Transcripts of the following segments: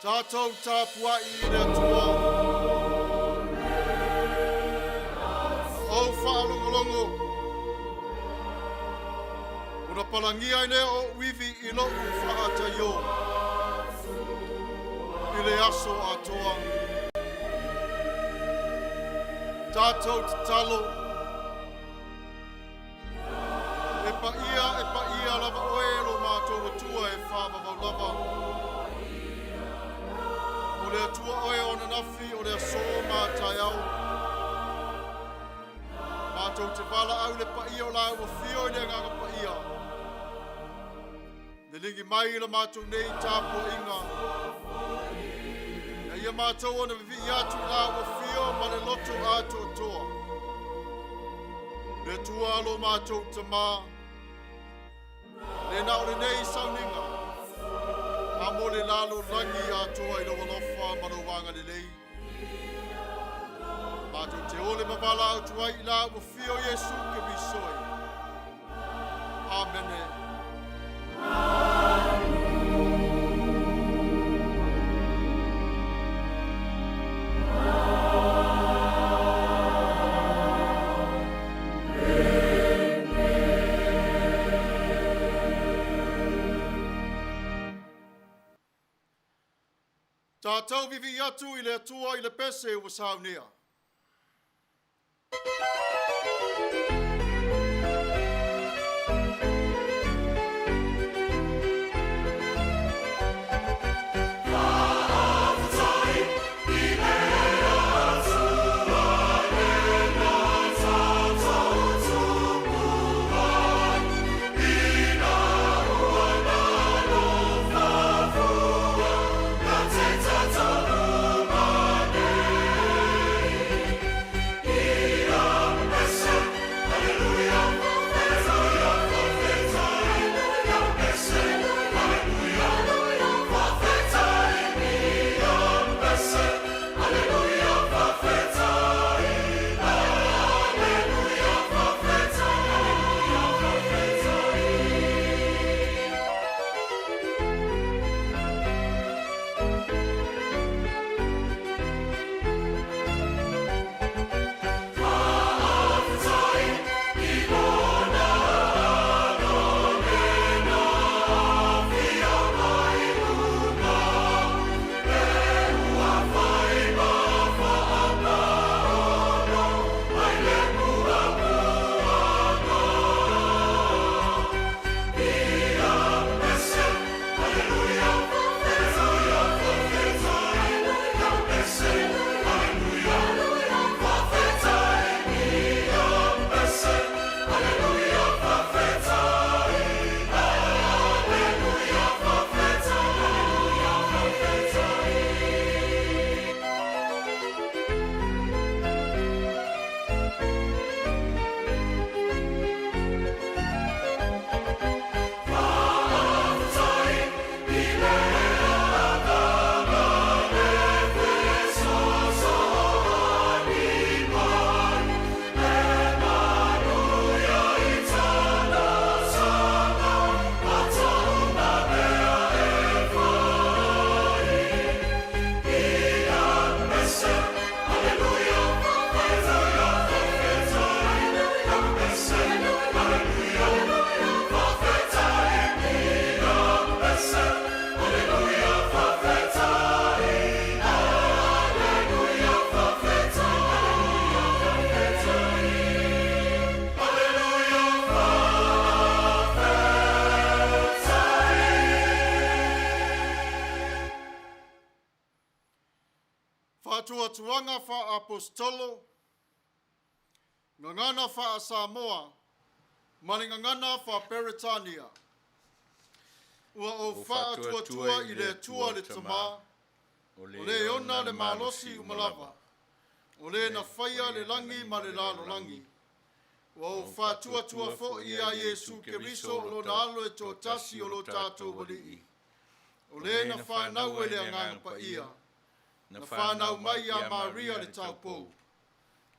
Tatou tapuai i le Atua. Ou faalogologo, ona palagia ai lea o ou ivi i lou faataiō i le aso atoa. Tatou tatalo. E paia, e paia lava oe e lo matou Atua e faavavau lava. O le Atua oe o ananafi, o le aso ma taeao. Matou te valaau le paia o la ua fio i le agaga paia. Liligi mai i la matou nei tapuaiga. Ina ia matou ona vivii atu i la ua fio ma le loto atoatoa. Le Atua lo matou Tamā, le na o lenei sauniga, a mo le lalolagi atoa i lou alofa ma lou agalelei. Matou te ole ma valaau atu ai i la ua fio Iesu Keriso e. Amene. Tatou vivii atu i le Atua i le pese ua saunia. Faatuatuaga faa-Aposetolo, Gagana faa-Samoa ma le Gagana faa-Peretania. Ua ou faatuatua i le Atua le Tama, o le e ona le malosi uma lava, o le na faia le lagi ma le lalolagi. Ua ou faatuatua foi ia Iesu Keriso o lona Alo e toatasi o lo tatou Alii, o le na fanau e le Agaga Paia, na fanau mai ia Maria le taupou,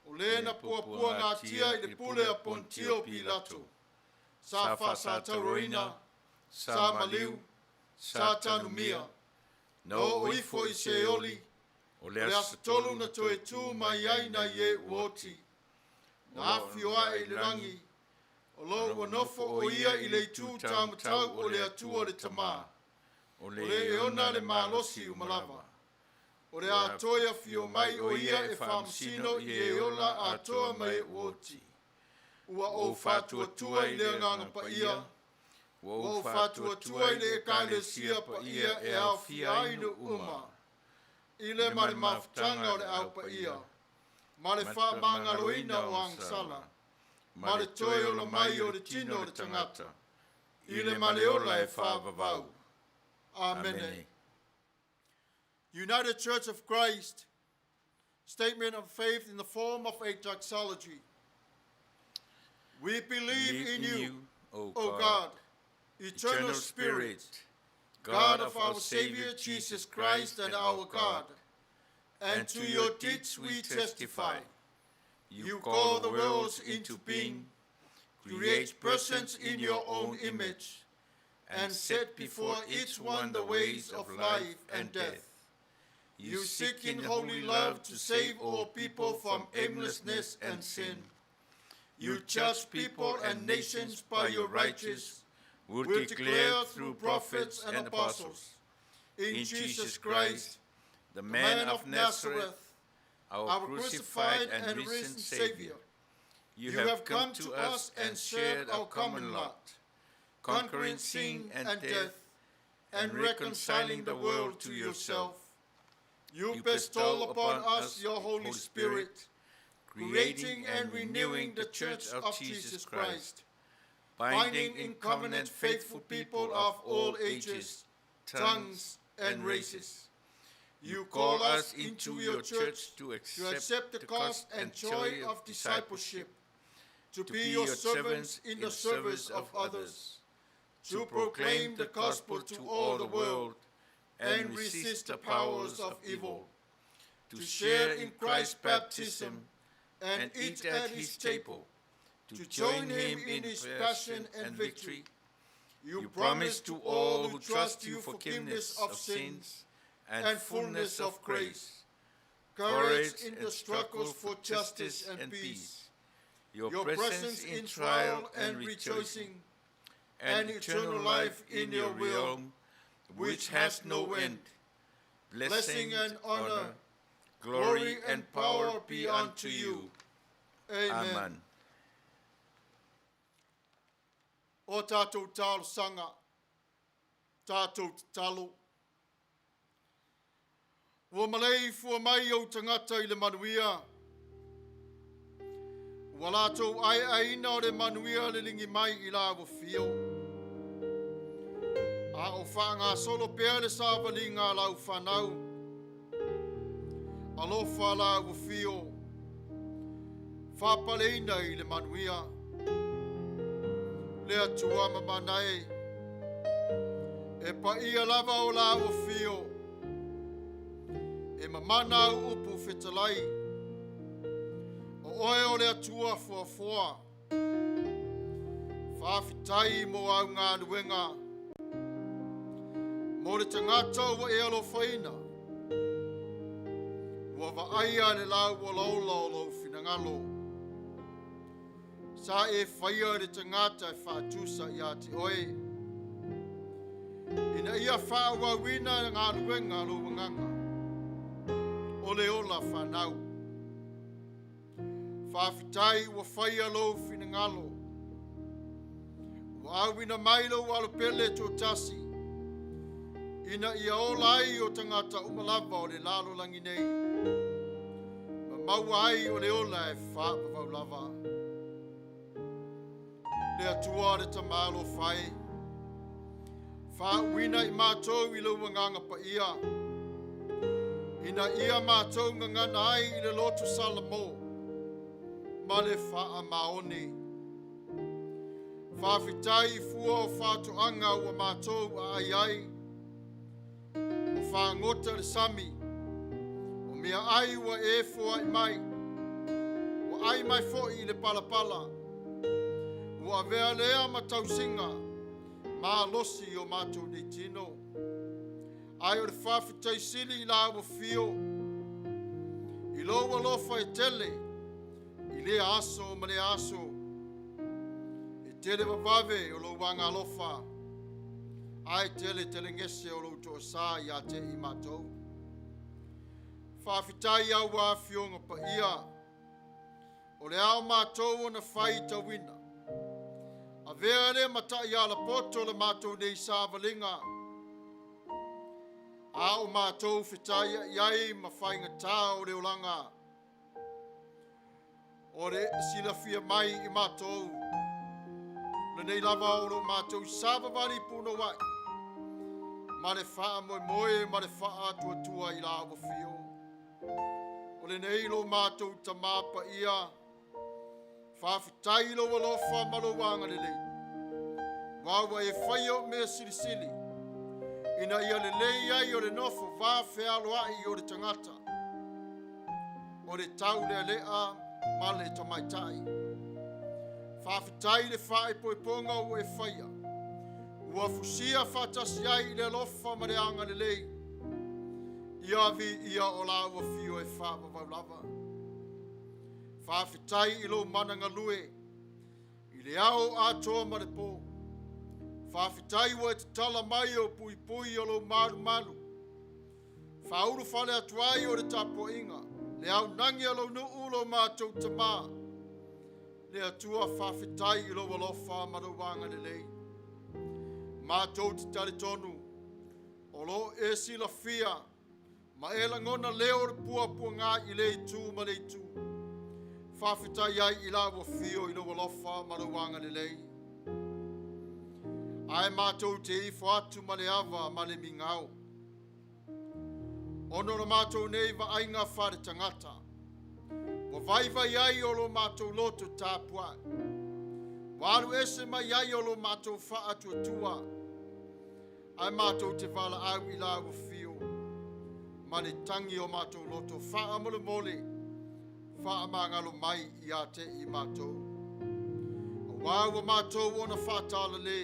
o le na puapuagatia i le pule a Ponitio Pilato, sa faasatauaina, sa maliu, sa tanumia, na oo ifo i Seoli, o le aso tolu na toe tu mai ai nai e ua oti, na afio ae i le lagi, o lo ua nofo o ia i le itu taumatau o le Atua le Tama, o le e ona le malosi uma lava. O le a toe afio mai o ia e faamasino i e ola atoa ma e ua oti. Ua ou faatuatua i le Agaga Paia, ua ou faatuatua i le Ekalesia Paia e aofia ai nuu uma, i le ma le mafutaga o le Au Paia, ma le faamagaloina o agasala, ma le toe ola mai o le tino o le tagata, i le ma le ola e faavavau. Amene. United Church of Christ, statement of faith in the form of a doxology. We believe in you, O God, eternal Spirit, God of our Savior Jesus Christ and our God, and to your deeds we testify. You call the worlds into being, create persons in your own image, and set before each one the ways of life and death. You seek in holy love to save all people from aimlessness and sin. You judge people and nations by your righteous will will declare through prophets and apostles, in Jesus Christ, the the man of Nazareth, our our crucified and risen Savior. You have come to us and shared our common lot, conquering sin and death, and reconciling the world to yourself. You bestow upon us your Holy Spirit, creating and renewing the Church of Jesus Christ, binding in covenant faithful people of all ages, tongues, and races. You call us into your church to to accept the cost and joy of discipleship, to be your servants in the service of others, to proclaim the gospel to all the world and resist the powers of evil, to share in Christ's baptism and eat at his table, to join him in his passion and victory. You promise to all who trust you forgiveness of sins and fullness of grace, courage in the struggles for justice and peace, your your presence in trial and rejoicing, and eternal life in your will, which has no end. Blessing and honor, glory and power be unto you. Amen. Amen. O tātou talosaga, tātou tatalo. Ua maleifua mai ou tagata i le manuia. Ua latou aeaeina o le manuia liligi mai i la ua fio. A o faagasolo pea le savaliga a lau fanau. Alofa la ua fio. Faapaleina i le manuia. Le Atua mamana e. E paia lava o la ua fio. E mamana au upu fetalai. O oe o le Atua foafoa. Faafetai mo au galuega. Mo le tagata ua e alofaina. Ua vaaia le lau olaola o lou finagalo. Sa e faia le tagata e faatusa ia te oe. Ina ia faaauauina le galuega a lou agaga. O le ola fanau. Faafetai ua faia lou finagalo. Ua auina mai lou alo pele toatasi. Ina ia ola ai o tagata uma lava o le lalolagi nei. maua ai o le ola e faavavau lava. Le Atua le Tama alofa e, faauuina i matou i lou agaga paia, ina ia matou gagana ai i le loto salamo ma le faamaoni. Faafetai i fua o faatoaga ua matou aai ai, o fagota le sami, o meaai ua e foai mai, ua ai mai foi i le palapala, ua avea lea ma tausiga malosi i o matou nei tino. Ae o le faafetai sili i lau afio, i lou alofa e tele, i lea aso ma lea aso, e tele vavave o lou agalofa, ae tele telegese o lou toasā ia te i matou. Faafetai aua Afioga Paia, o le ao matou ona faitauina. Avea lea ma taiala poto le matou nei savaliga, a o matou fetaiai ai ma faigata o le olaga, o le silafia mai i matou, lenei lava o lo matou savavali punouai, ma le faamoemoe ma le faatuatua i lau afio. O lenei lo matou Tamā Paia, faafetai i lou alofa ma lou agalelei, aua ua e faia o mea silisili, ina ia lelei ai o le nofo va fealoai o le tagata, o le taulealea ma le tamaitai. Faafetai i le faaipoipoga ua e faia, ua fusia faatasi ai i le alofa ma le agalelei, ia viia o lau afio e faavavau lava. Faafetai i lou mana galue, i le ao atoa ma le po. Faafetai ua e tatala mai o puipui o lou malumalu, faaulu fale atu ai o le tapuaiga, le aunagi a lou nuu lo matou Tamā. Le Atua faafetai i lou alofa ma lou agalelei. Matou te talitonu, o lo e silafia ma e lagona leo o le puapuaga i le itu ma le itu. Faafetai ai i lau afio i lou alofa ma lou agalelei. Ae matou te ifo atu ma le ava ma le migao, ona o le matou nei vaaiga faaletagata, ua vaivai ai o lo matou loto tapuai, ua alu ese mai ai o lo matou faatuatua, ae matou te valaau i lau afio ma le tagi o matou loto faamolemole, faamagalo mai ia te i matou. Aua ua matou ona faatalale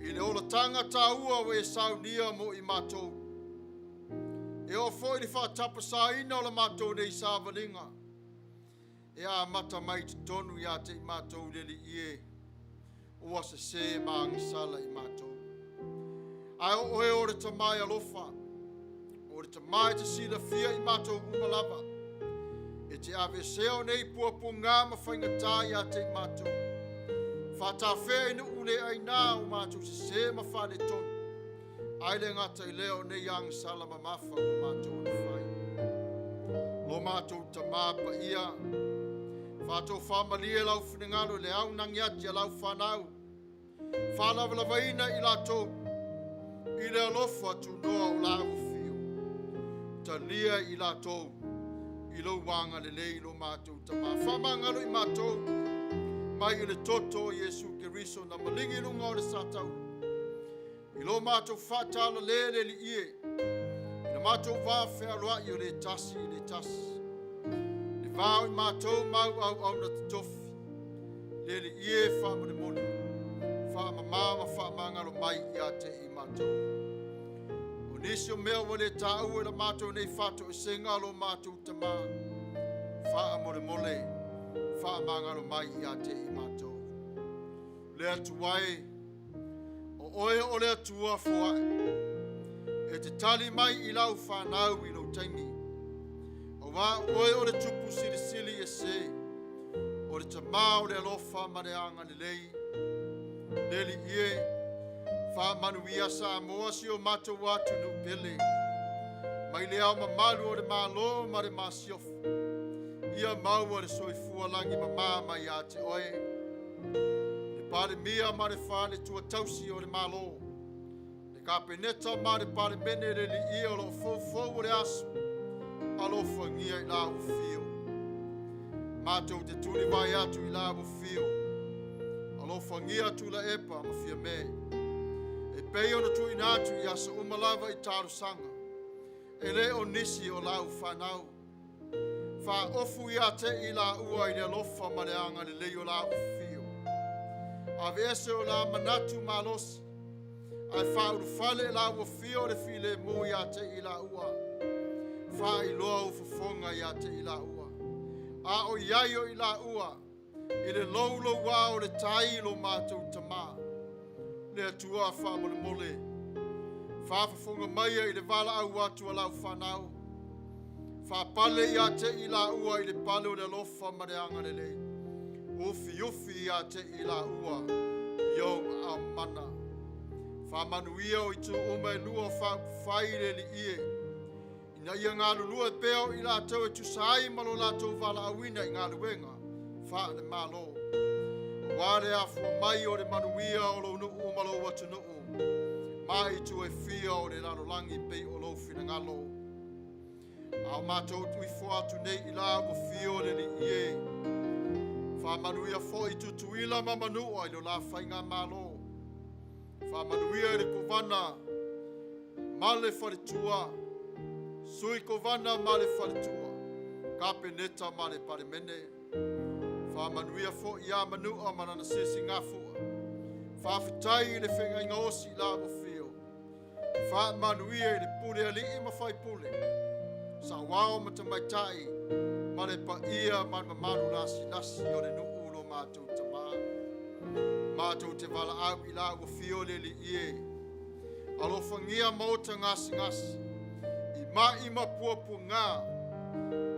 i le olataga taua ua e saunia mo i matou. E oo foi le faatapasaina o le matou nei savaliga, e amata mai totonu ia te i matou le Alii e, ua sese ma agasala i matou. Ae o oe o le Tama e alofa, o le Tama e te silafia i matou uma lava, e te aveesea o nei puapuaga ma faigata ia te i matou. Faatafea i nuu le aina o matou sese ma faaletonu, ae le gata i lea o nei agasala mamafa ua matou ona fai. Lo matou Tamā Paia, faatofamalie lau finagalo i le aunagi ati a lau fanau, faalavalavaina i latou i le alofa tunoa o lau afio, talia i latou i lou agalelei lo matou Tamā. Faamagalo i matou mai i le toto o Iesu Keriso na maligi i luga o le satauro, i lo matou faatalale le Alii e, i le matou va fealoai o le tasi i le tasi, le va o i matou mau auauna totofi, le Alii e faamolemole, faamama ma faamagalo mai ia te i matou. O nisi o mea ua le taua i la matou nei faatoesega lo matou Tamā, faamolemole, faamagalo mai ia te i matou. Le Atua e, o oe o le Atua foai, e te tali mai i lau fanau i lou taimi, aua o oe o le tupu silisili ese, o le Tamā o le alofa ma le agalelei. Le Alii e, faamanuia Samoa si o matou atunuu pele, mai le ao mamalu o le Malo ma le Masiofo. Ia maua le soifua lagi mama mai ia te oe. Le Palemia ma le Faletua Tausi o le Malo, le Kapeneta ma le Palemene le liia o lo o foufou o le aso, alofagia i la ua fio. Matou te tulivae atu i la ua fio, alofagia Tuilaepa ma Fiame, e pei ona tuuina atu i aso uma lava i talosaga, e le o nisi o lau fanau. Faaofu ia te i laua i le alofa ma le agalelei o la ua fio. Aveese o la manatu malosi, ae faaulufale e la ua fio le filemu ia te i laua. Faailoa ou fofoga ia te i laua. A o i ai o i laua, i le louloua o le tai lo matou tamā. Le Atua faamolemole, faafofoga maia i le valaau atu a lau fanau. Faapale ia te i laua i le pale o le alofa ma le agalelei. Ufiufi ia te i laua i ou aao mana. Faamanuia o itu uma e lua o faaupufai le Alii e, ina ia galulue pea o i latou e tusa ai ma lo latou valaauina i galuega faale-Malo. Aua le afua mai o le manuia o lou nuu ma lou atunuu, ma itu e fia o le lalolagi pei o lou finagalo. A o matou tuifo atu nei i la ua fio le Alii e, faamanuia foi Tutuila ma Manua i lo la faigamalo. Faamanuia i le Kovana ma le faletua, Sui Kovana ma le faletua, Kapeneta ma le Palemene. Faamanuia foi ia Manua ma lana sisigafua. Faafetai i le feagaiga osi i la ua fio. Faamanuia i le pule alii ma faipule, saoao ma tamaitai, ma le paia ma le mamalu lasilasi o le nuu lo matou tamā. Matou te valaau i la ua fio le Alii e, alofagia maota gasigasi, i mai ma puapuaga,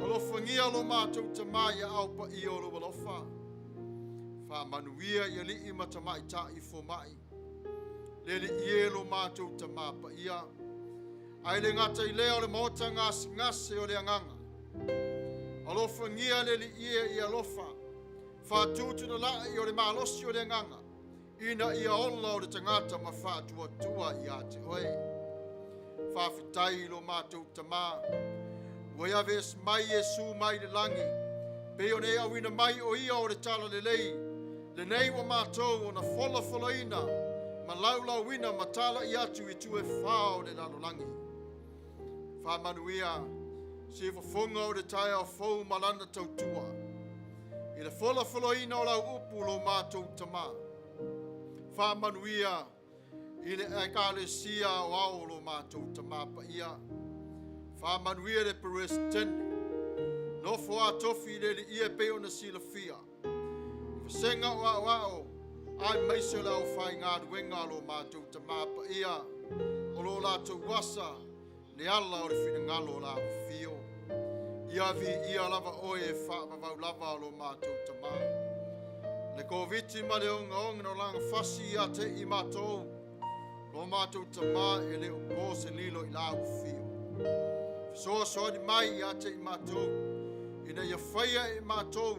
alofagia lo matou tamā i aao paia o lou alofa. Faamanuia i alii ma tamaitai fomai, le Alii e lo matou tamā paia. Ae le gata i lea o le maota gasegase o le agaga, alofagia le Alii e i alofa, faatutunalai o le malosi o le agaga, ina ia ola o le tagata ma faatuatua ia te oe. Faafetai i lo matou tamā, ua e aveese mai Iesu mai le lagi, pei ona e auina mai o ia o le tala lelei, lenei ua matou ona folafolaina, ma laulauina ma talai atu i itu e fā o le lalolagi. Faamanuia siufofoga o le taeao fou ma lana tautua, i le folafolaina o lau upu lo matou tamā. Faamanuia i le Ekalesia Aoao o lo matou tamā paia. Faamanuia le Peresetene, nofo a tofi i le Alii e pei ona silafia, i vasega o aoao, aemaise o le aufaigaluega a lo matou tamā paia, o lo latou asa le ala o le finagalo o la fio. Ia viia lava oe e faavavau lava o lo matou tamā. Le Koviti ma le ogaoga no laga fasi ia te i matou, lo matou tamā e le o po se lilo i la ufio. Fesoasoani mai ia te i matou, ina ia faia e matou,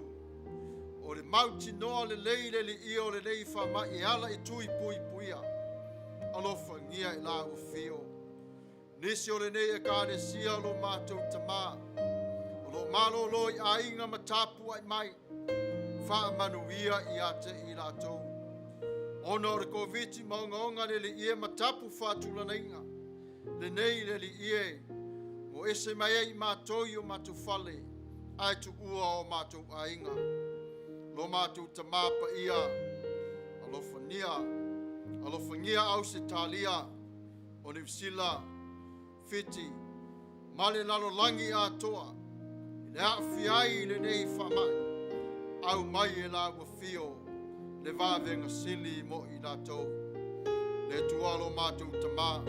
o le mautinoa lelei le liia o lenei faamai e ala i tui puipuia. Alofagia i la ua fio. Nisi o lenei Ekalesia lo matou tamā, o lo malolo i aiga ma tapuai mai, faamanuia ia te i latou. Ona o le Koviti ma ogaoga le liie ma tapu faatulanaina, lenei le liie, o ese mai ai i matou i o matou fale, ae tuua o matou aiga. Lo matou tamā paia, alofagia, alofagia Ausetalia, o Niu Sila, Fiti, ma le lalolagi atoa, i le aafia ai i lenei faamai, au mai e la ua fio, le vavega sili mo i latou. Le Atua lo matou tamā,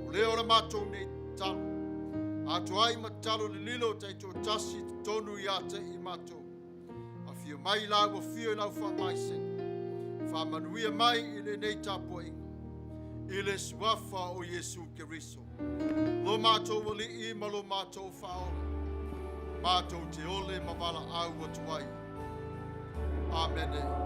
o lea o le matou nei talo, atu ai ma talo lililo taitoatasi i totonu ia te i matou. Afio mai la ua fio i lau faamaisega, faamanuia mai i lenei tapuaiga, i le suafa o Iesu Keriso, lo matou Alii ma lo matou Faaola. Matou te ole ma valaau atu ai. Amene.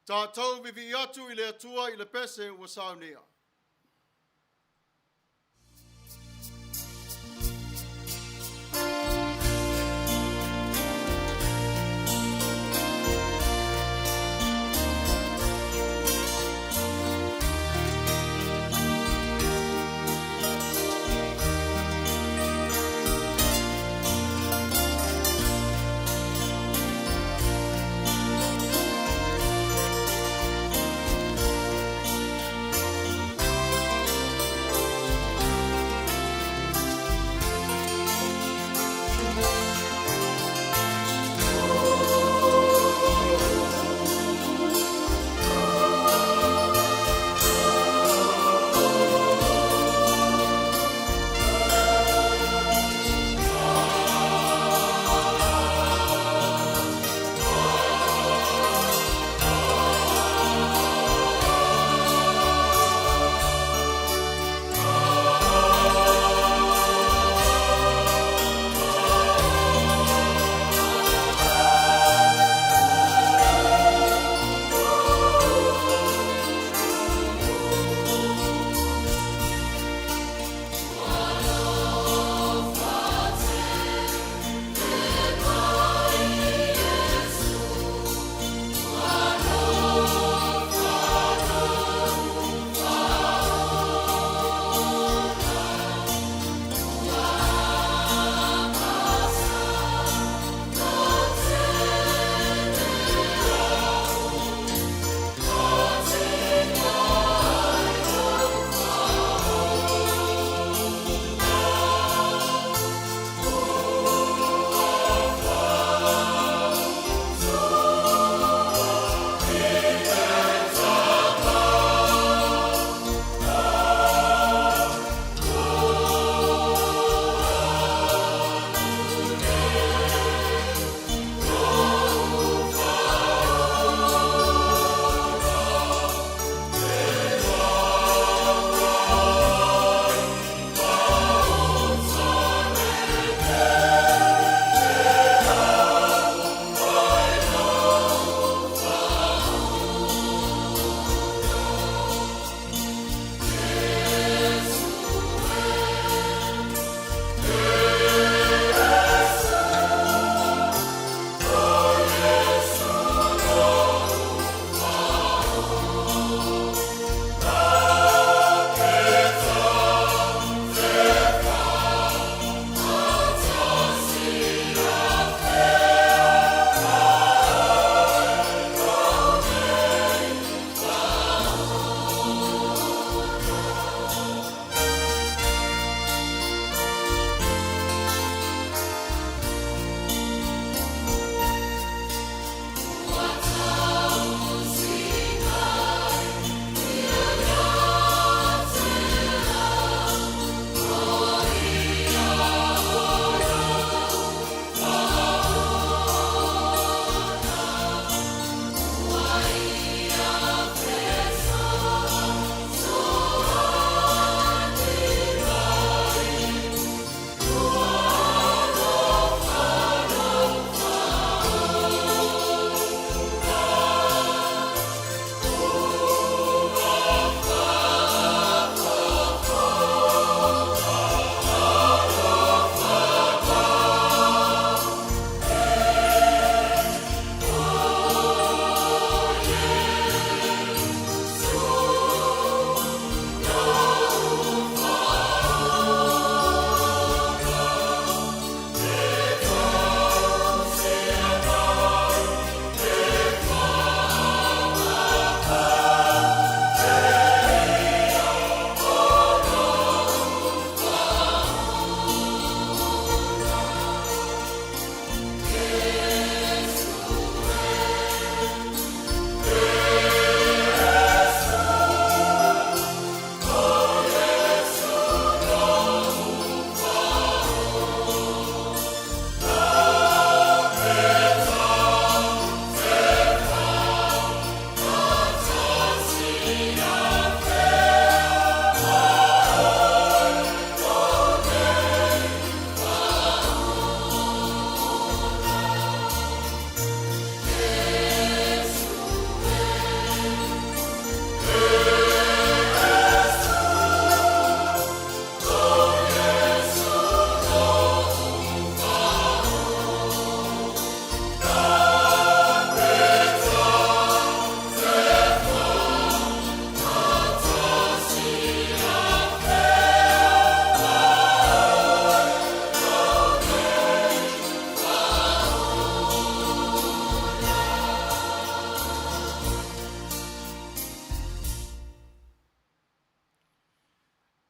Tatou vivii atu i le Atua i le pese ua saunia.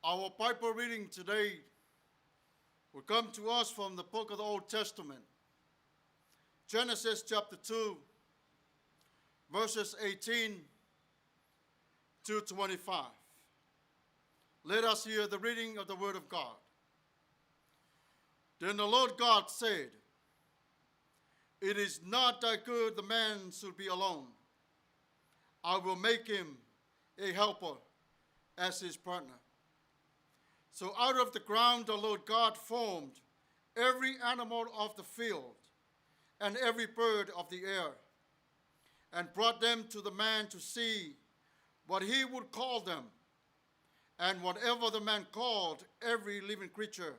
Our Bible reading today will come to us from the book of the Old Testament, Genesis chapter 2, verses 18 to 25. Let us hear the reading of the Word of God. Then the Lord God said, It is not that good the man should be alone. I will make him a helper as his partner. So out of the ground the Lord God formed every animal of the field and every bird of the air, and brought them to the man to see what he would call them. And whatever the man called every living creature,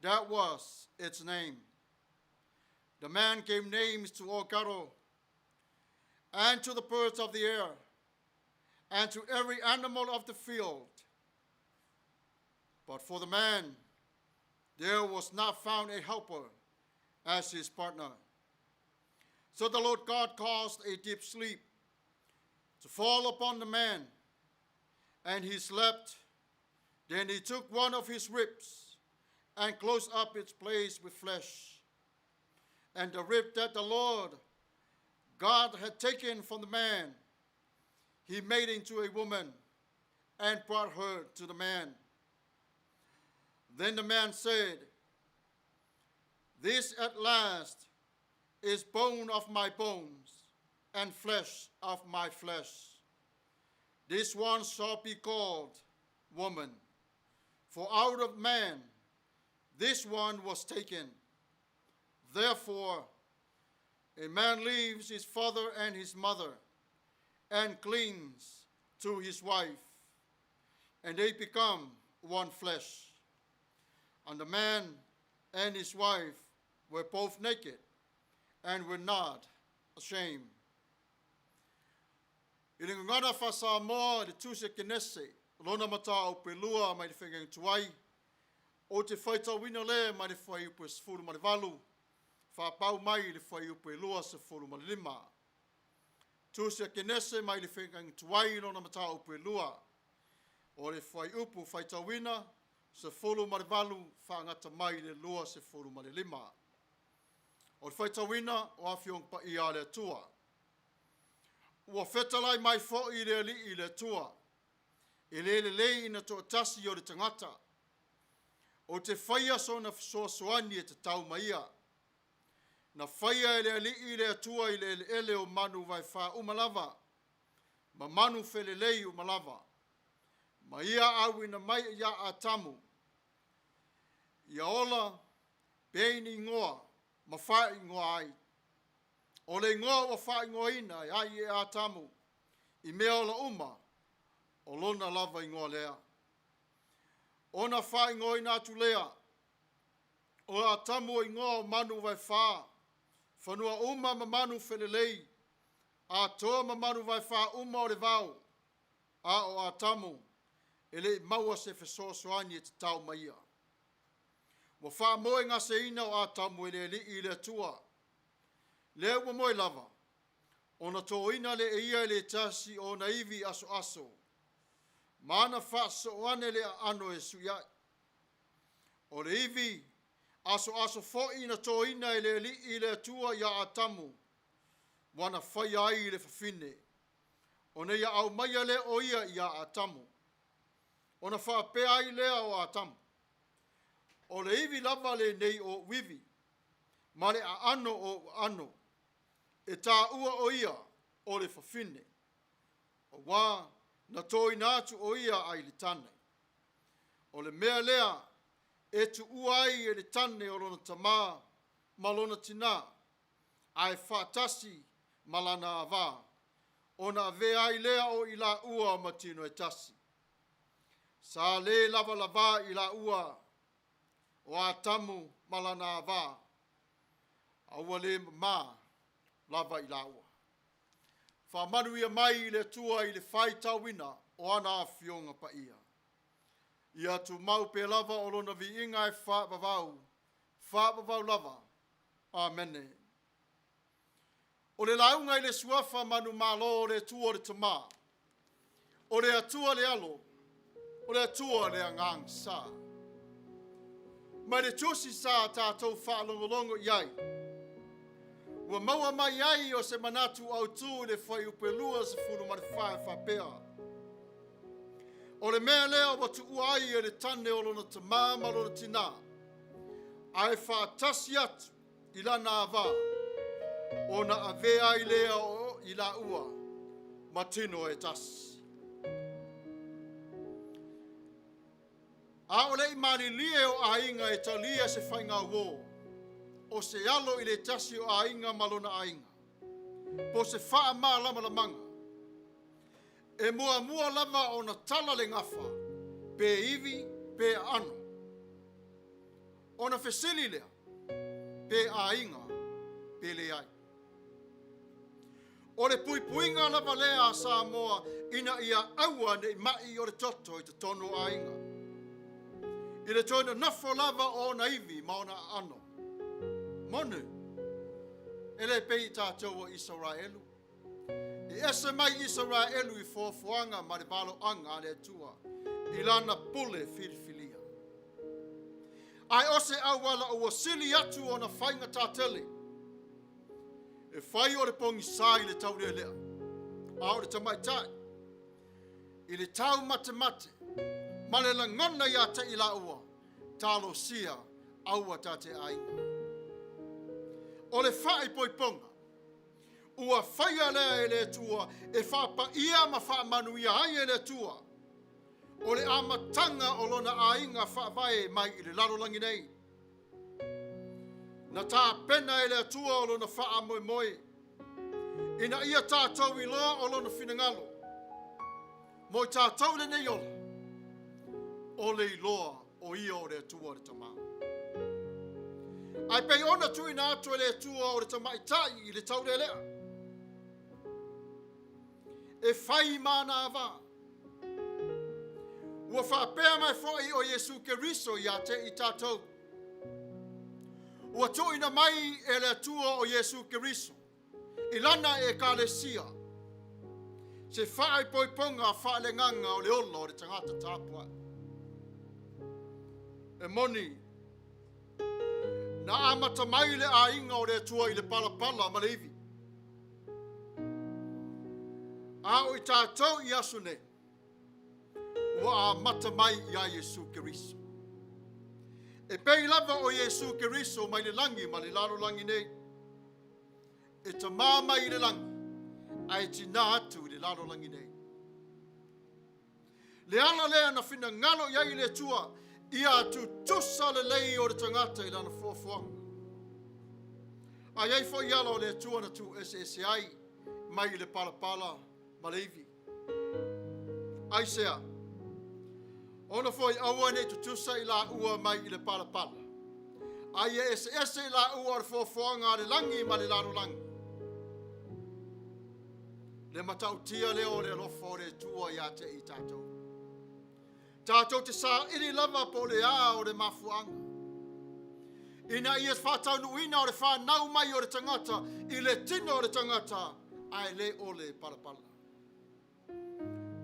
that was its name. The man gave names to all cattle, and to the birds of the air, and to every animal of the field. But for the man, there was not found a helper as his partner. So the Lord God caused a deep sleep to fall upon the man, and he slept. Then he took one of his ribs and closed up its place with flesh. And the rib that the Lord God had taken from the man, he made into a woman and brought her to the man. Then the man said, This at last is bone of my bones and flesh of my flesh. This one shall be called woman, for out of man this one was taken. Therefore, a man leaves his father and his mother and clings to his wife, and they become one flesh. And the man and his wife were both naked and were not ashamed. I le Gagana Faa-Samoa i le Tusi a Kenese, lona mataupu e lua mai le faiga tuai, ou te faitauina le mai le fuaiupu e 18, faapau mai le fuaiupu e 25. Tusi a Kenese mai le faiga tuai lona mataupu e lua, o le fuaiupu faitauina, 18 faagata mai le 25. O le faitauina o Afioga Paia a le Atua. Ua fetalai mai foi le Alii le Atua, e le lelei ina toatasi o le tagata, ou te faia sona fesoasoani e tatau ma ia. Na faia e le Alii le Atua i le eleele o manu vaefā uma lava, ma manu felelei uma lava. Ma ia auina mai ia Atamu, ia ola pei ni igoa ma faaigoa ai. O le igoa ua faaigoaina e ai e Atamu, i mea ola uma, o lona lava igoa lea. Ona faaigoaina atu lea, o Atamu o igoa o manu vaefā, fanua uma ma manu felelei, atoa ma manu vaefā uma o le vao, a o Atamu, e le i maua se fesoasoani e tatau ma ia. Ua faamoegaseina o Atamu e le Alii le Atua. Lea ua moe lava, ona toina lea e ia i le tasi o ona ivi asoaso, ma ana faasoo ane le aano e sui ai. O le ivi asoaso foi na toina e le Alii le Atua ia Atamu, ua na faia ai le fafine, ona ia aumaia lea o ia ia Atamu. Ona faapea ai lea o Atamu, o le ivi lava lenei o ou ivi, ma le aano o ou aano, e taua o ia o le fafine, auā na toina atu o ia ai le tane. O le mea lea e tuua ai e le tane o lona tamā ma lona tinā, ae faatasi ma lana avā, ona avea ai lea o i laua ma tino e tasi. Sa le lavalavā i laua o Atamu ma lana avā, a ua le mamā lava i laua. Faamanuia mai le Atua i le faitauina o ana afioga paia. Ia tumau pea lava o lona viiga e faavavau, faavavau lava. Amene. O le lauga i le suafa manumalo o le Atua o le Tamā, o le Atua le Alo, O le Atua le Agaga Sa. Mai le Tusi sa tatou faalogologo i ai, ua maua mai ai o se manatu autū i le fuaiupu e 24 e faapea, O le mea lea ua tuua ai e le tane o lona tamā ma lona tinā, ae faatasi atu i lana ava, ona avea ai lea o i laua ma tino e tasi. A o le i malilie o aiga e talia se faigauō, o se alo i le tasi o aiga ma lona aiga, po o se faamalamalamaga, e muamua lava ona tala le gafa, pe ivi pe aano. Ona fesili lea, pe aiga pe leai. O le puipuiga lava lea a Samoa ina ia aua ne i mai o le toto i totonu o aiga. I le toe nonofo lava o ona ivi ma ona aano. Moni, e le pei i tatou o Isaraelu. E ese mai Isaraelu i foafoaga ma le valoaga a le Atua i lana pule filifilia. Ae o se auala ua sili atu ona faigata tele e fai o le pogisa i le taulealea, a o le tamaitai i le taumatemate ma le lagona ia te i laua, talosia aua ta te aiga. O le faaipoipoga ua faia lea e le Atua e faapaia ma faamanuia ai e le Atua o le amataga o lona aiga faavae mai i le lalolagi nei. Na tapena e le Atua o lona faamoemoe ina ia tatou iloa o lona finagalo mo i tatou lenei ola, o le iloa o ia o le Atua le Tama. Ae pei ona tuuina atu e le Atua o le tamaitai i le taulealea, e fai ma ana ava. Ua faapea mai foi o Iesu Keriso ia te i tatou. Ua tuuina mai e le Atua o Iesu Keriso i lana Ekalesia se faaipoipoga faaleagaga o le ola o le tagata tapuai. E moni, na amata mai le aiga o le Atua i le palapala ma le ivi. A o i tatou i aso nei, ua amata mai ia Iesu Keriso. E pei lava o Iesu Keriso mai le lagi ma le lalolagi nei. E tamā mai i le lagi, ae tinā atu i le lalolagi nei. Le ala lea na finagalo i ai le Atua ia tutusa lelei o le tagata i lana foafoaga. A i ai foi ala o le Atua na tuueseese ai mai i le palapala ma le ivi. Aisea? Ona foi aua ne i tutusa i laua mai i le palapala, a ia eseese i laua o le foafoaga a le lagi ma le lalolagi. Le matautia lea o le alofa o le Atua ia te i tatou. Tatou te saili lava po o le a o le mafuaaga. Ina ia faataunuuina o le fanau mai o le tagata i le tino o le tagata, ae le o le palapala.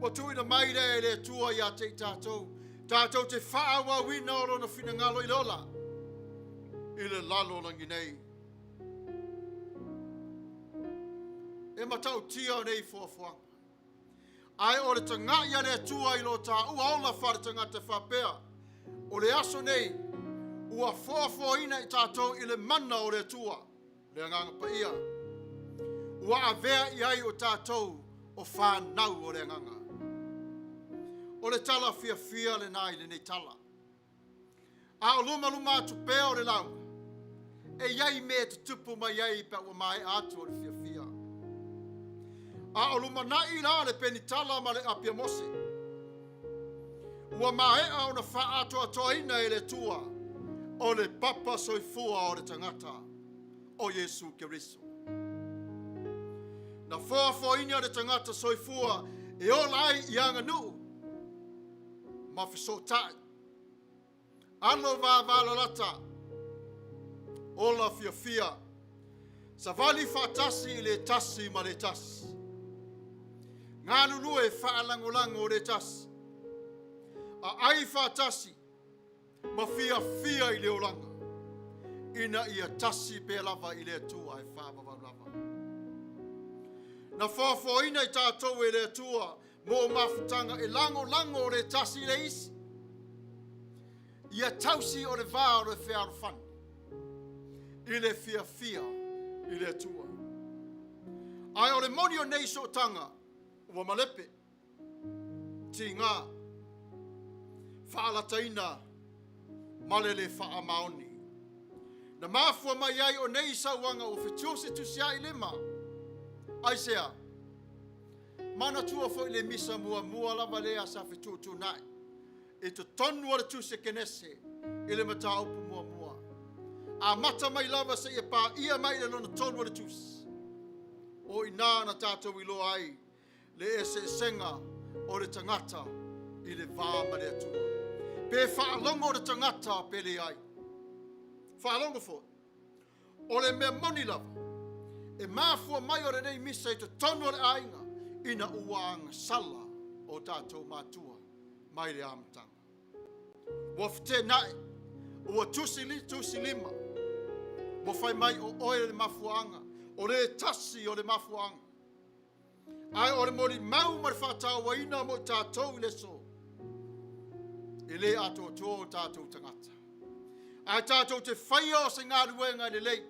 Ua tuuina mai lea e le Atua ia te i tatou, tatou te faaauauina o lona finagalo i le ola, i le lalolagi nei. E matautia nei foafoaga. Ae o le taga'i a le Atua i lo tāua ola faaletagata faapea, o le aso nei ua foafoaina i tatou i le mana o le Atua, le Agaga Paia, ua avea i ai o tatou o fanau o le Agaga. O le tala fiafia lena i lenei tala. A o lumaluma atu pea o le lauga, e i ai mea e tutupu mai ai pe a ua maea atu o le fiafia. A o lumanai la le penitala ma le apiamose, ua maea ona faaatoatoaina e le Atua o le papa soifua o le tagata, o Iesu Keriso. Na foafoaina le tagata soifua e ola ai i aganuu ma fesootai. Alo vavalalata, ola fiafia, savali faatasi i le tasi ma le tasi. Galulue faalagolago le tasi. Aai faatasi ma fiafia i le olaga, ina ia tasi pea lava i le Atua e faavavau lava. Na foafoaina i tatou e le Atua mo mafutaga e lagolago le tasi i le isi. Ia tausi o le va o le fealofani i le fiafia i le Atua. Ae o le moni o nei sootaga ua malepe, tiga, faalataina ma le le faamaoni. Na mafua mai ai o nei sauaga ua fetusetuseai lima. Aisea? Manatua foi le misa muamua lava lea sa fetuutuunai i totonu o le Tusi a Kenese i le mataupu muamua. Amata mai lava seia paia mai i le lona tolu o le Tusi. O i ina na tatou iloa ai le eseesega o le tagata i le va ma le Atua. Pe faalogo le tagata pe leai. Faalogo foi. O le mea moni lava, e mafua mai o lenei misa i totonu o le aiga ina ua agasala o tatou matua mai le amataga. Ua feteenai, ua tusi, tusi lima, ua fai mai o oe le mafuaaga, o le tasi o le mafuaaga. Ae o le molimau ma le faatauaina mo i tatou i le aso, e le atoatoa o tatou tagata. Ae tatou te faia o se galuega lelei,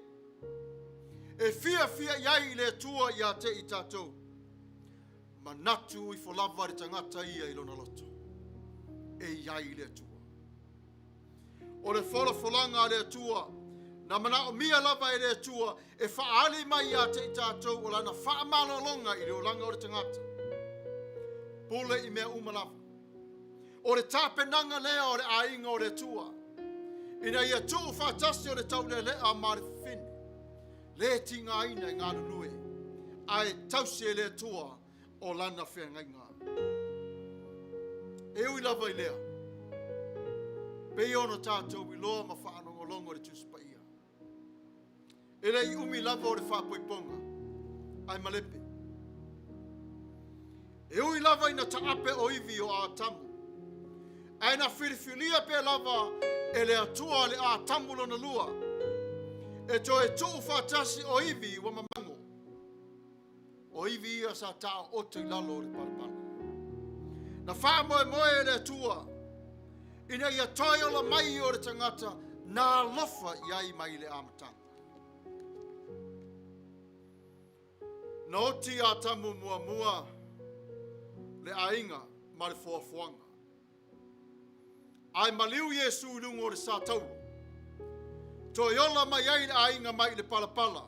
e fiafia i ai le Atua ia te i tatou. Manatu ifo lava le tagata ia i lona loto, e i ai le Atua. O le folafolaga a le Atua, na manaomia lava e le Atua e faaali mai ia te i tatou o lana faamalologa i le olaga o le tagata. Pule i mea uma lava. O le tapenaga lea o le aiga o le Atua, ina ia tuu faatasi o le taulealea ma le fafine, le tigaina e galulue, ae tausi e le Atua o lana feagaiga. E ui lava i lea, pei ona tatou iloa ma faalogologo i le Tusi Paia, e le i umi lava o le faapoipoga, ae malepe. E ui lava ina taape o ivi o Atamu, ae na filifilia pea lava e le Atua le Atamu lona lua, e toe tuu faatasi o ivi ua mamago. O ivi ia sa taooto i lalo o le palapala. Na faamoemoe e le Atua ina ia toe ola mai o le tagata na alofa i ai mai le amataga. Na oti Atamu muamua le aiga ma le foafoaga. Ae maliu Iesu i luga o le sa taulo. Toe ola mai ai le aiga mai i le palapala.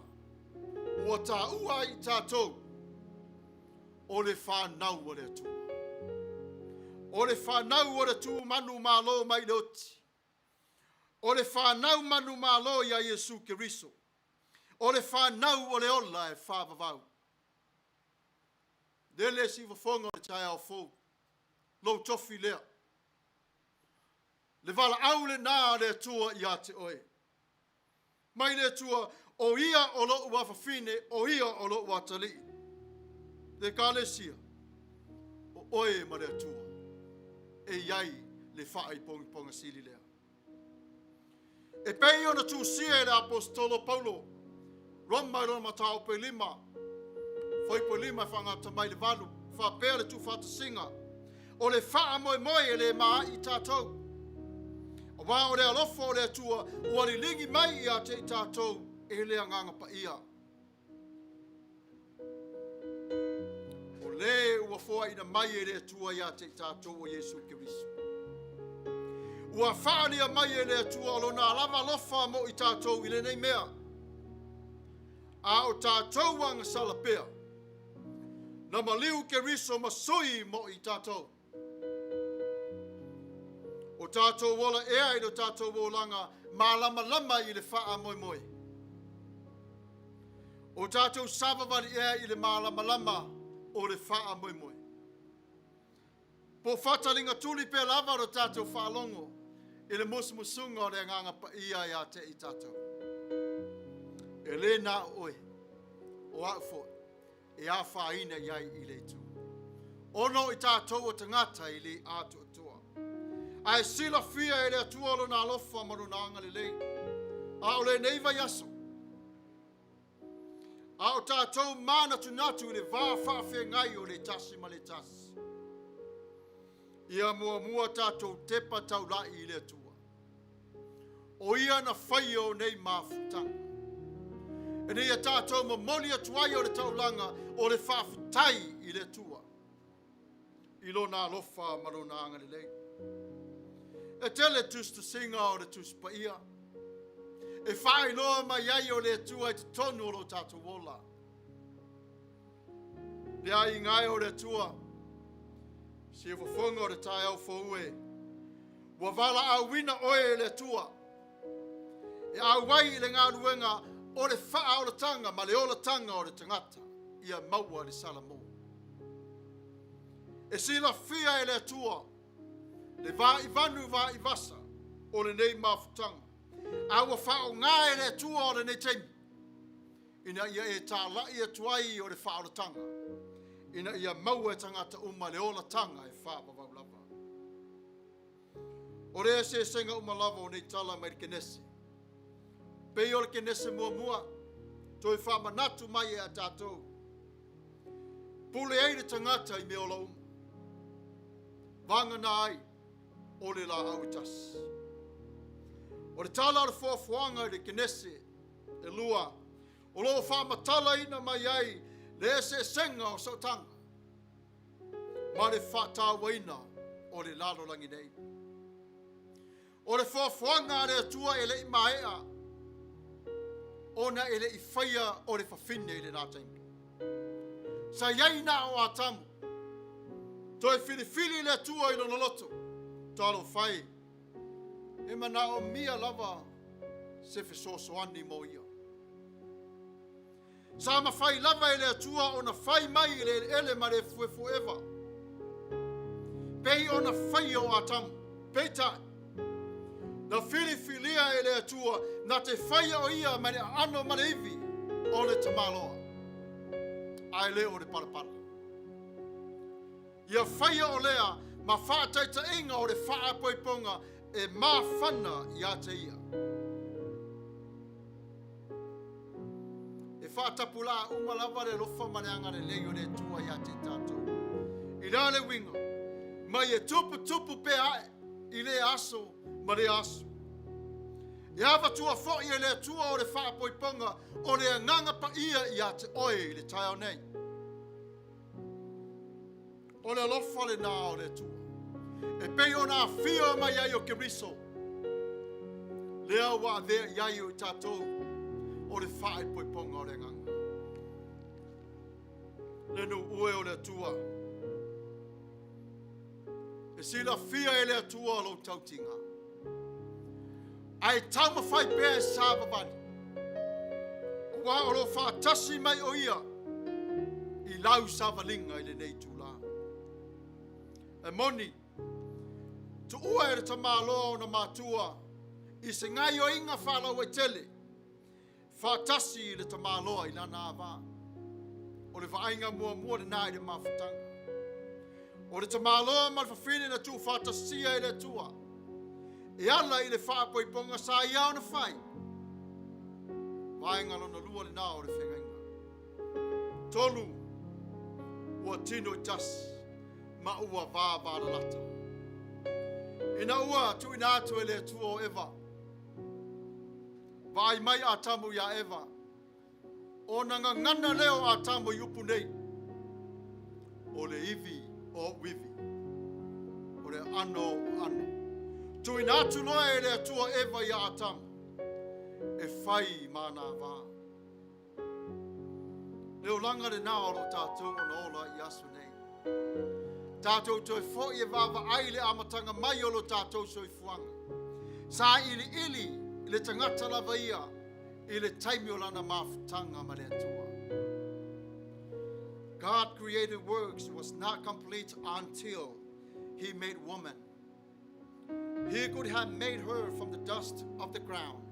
Ua taua ai i tatou o le fanau a le Atua. O le fanau o le tu manu malo mai le oti. O le fanau manu malo ia Iesu Keriso. O le fanau o le ola e faavavau. Lele siufofoga o le taeao fou, lou tofi lea. Le valaau lenā a le Atua ia te oe. Mai le Atua, o ia o lou afafine, o ia o lou atalii. Le Ekalesia, o oe ma le Atua, e i ai le faaipogipoga sili lea. E pei ona tusia e le Aposetolo Paulo, Roma i lona mataupu e 5, fuaiupu e 5 e faagata mai le 8, faapea le tuufaatasiga, o le faamoemoe e le maai i tatou. Aua o le alofa o le Atua ua liligi mai ia te i tatou e le Agaga Paia. O le ua foaina mai e le Atua ia te i tatou o Iesu Keriso. Ua faaalia mai e le Atua o lona lava alofa mo i tatou i lenei mea. A o tatou agasala pea, na maliu Keriso ma sui mo i tatou. O tatou ola ea i lo tatou olaga malamalama i le faamoemoe. O tatou savavali ea i le malamalama o le faamoemoe. Po faataliga tuli pea lava lo tatou faalogo i le musumusuga o le Agaga Paia ia te i tatou. E le na o oe, o au foi, e afaina i ai i le itu. Ona o i tatou o tagata e le atoatoa. Ae silafia e le Atua Lona alofa ma Lona agalelei. A o lenei vaiaso, a o tatou manatunatu i le va faafeagai o le tasi ma le tasi, ia muamua tatou tepa taulai i le Atua. O Ia na faia o nei mafutaga. Ina ia tatou momoli atu ai o le taulaga o le faafetai i le Atua i Lona alofa ma Lona agalelei. E tele tusitusiga o le Tusi Paia e faailoa mai ai o le Atua i totonu o lo tatou ola. Le aiga e o le Atua, siufofoga o le taeao fou e, ua valaauina oe e le Atua e auai i le galuega o le faaolataga ma le olataga o le tagata ia maua le salamo. E silafia e le Atua le vaivanu vaivasa o lenei mafutaga, a ua faaaoga e le Atua o lenei taimi ina ia e talai atu ai o le faaolataga, ina ia maua e tagata uma le olataga e faavavau lava. O le eseesega uma lava o nei tala mai le Kenese, pei o le Kenese muamua, toe faamanatu mai e a tatou, pule ai le tagata i mea ola uma, vagana ai o le laau e tasi. O le tala o le foafoaga i le Kenese e lua, o lo o faamatalaina mai ai le eseesega o sootaga ma le faatauaina o le lalolagi nei. O le foafoaga a le Atua e le i maea ona e le i faia o le fafine i lena taimi. Sa i ai na o Atamu, toe filifili le Atua i lona loto, talofa e, e manaomia lava se fesoasoani mo ia. Sa mafai lava e le Atua ona fai mai i le eleele ma le efuefu o Eva, pei ona faia o Atamu. Peitai, na filifilia e le Atua na te faia o ia mai le aano ma le ivi o le tamaloa, ae le o le palapala. Ia faia o lea ma faataitaiga o le faapoipoga e mafana ia te ia. E faatapulaa uma lava le alofa ma le agalelei o le Atua ia te tatou. I le a le uiga, mai e tuputupu pea ae i lea aso ma lea aso. E avatua foi e le Atua o le faapoipoga o le agaga paia ia te oe i le taeao nei. O le alofa lenā o le Atua, e pei ona afio mai ai o Keriso, lea ua avea i ai o i tatou o le faaipoipoga o le agaga. Le nuu e o le Atua, e silafia e le Atua lou tautiga, ae taumafai pea e savavali, aua o lo o faatasi mai o ia i lau savaliga i lenei itulā. E moni, tuua e le tamaloa ona matua i se gaioiga faalauaitele, faatasi i le tamaloa i lana ava. O le vaaiga muamua lenā i le mafutaga. O le tamaloa ma le fafine na tuufaatasia e le Atua, e ala i le faapoipoga sa ia ona fai. Vaega lona lua lenā o le feagaiga. Tolu, ua tino i tasi ma ua vavalalata. Ina ua tuuina atu e le Atua o Eva, vaai mai Atamu iā Eva, ona gagana lea o Atamu i upu nei, o le ivi o ou ivi, o le aano o ou aano. Tuuina atu loa e le Atua Eva iā Atamu, e fai ma ana ava. Le olaga lenā o lo o tatou ona ola i aso nei. Tatou toe foi e vaavaai i le amataga mai o lo tatou soifuaga. Sa iliili le tagata lava ia i le taimi o lana mafutaga ma le Atua. God created works was not complete until he made woman. He could have made her from the dust of the ground,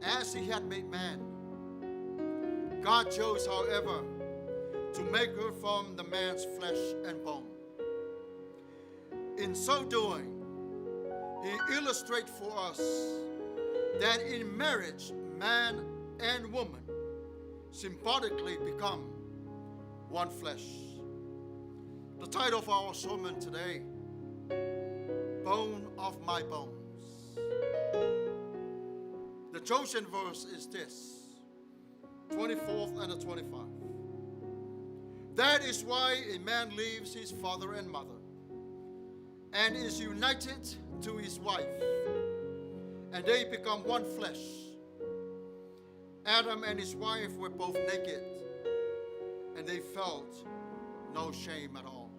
as he had made man. God chose, however, to make her from the man's flesh and bone. In so doing, He illustrates for us that in marriage, man and woman symbolically become one flesh. The title of our sermon today, Bone of My Bones. The chosen verse is this, 24th and the 25. That is why a man leaves his father and mother and is united to his wife, and they become one flesh. Adam and his wife were both naked, and they felt no shame at all.